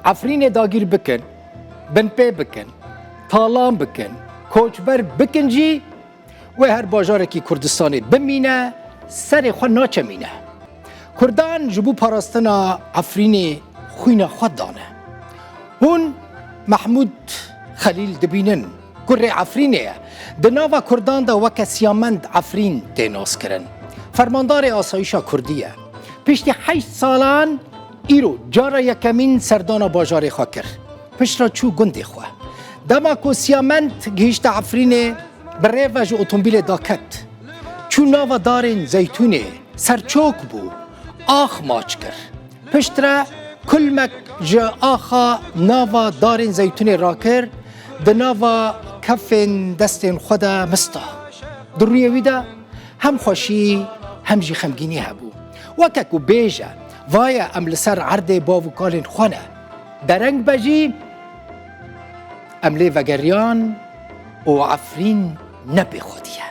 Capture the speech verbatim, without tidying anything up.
Efrînê dagîr bikin, binpê bikin, talan bikin, koçber bikin jî, wê her bajarekî Kurdistanê bimîne, serê xwe naçemîne. Kurdan ji bo parastina Efrînê xwîna xwe dane. Hûn Mehmûd Xelîl dibînin, kurê Efrînê ye. Di nava Kurdan de weke Siyamend Efrîn tê naskirin. Fermandarê asayîşa Kurdî ye. Piştî heşt salan îro cara yekemîn serdana bajarê xwe kir. Piştre çû gundê xwe. Dema ku Siyamend gihîşte Efrînê, bi rê ve ji otomobîlê daket. Çû nava darên zeytûnê, serçok bû, ax maç kir. Piştre kulmek ji axa nava darên zeytûnê rakir, di nava kefên destên xwe de mista. Di rûyê wî de hem xweşî hem jî xemgînî hebû. Weke ku bêje, vaye em li ser erdê bav û kalên xwe ne. Dereng be jî, em lê vegeriyan û Efrîn ne bêxwedî ye.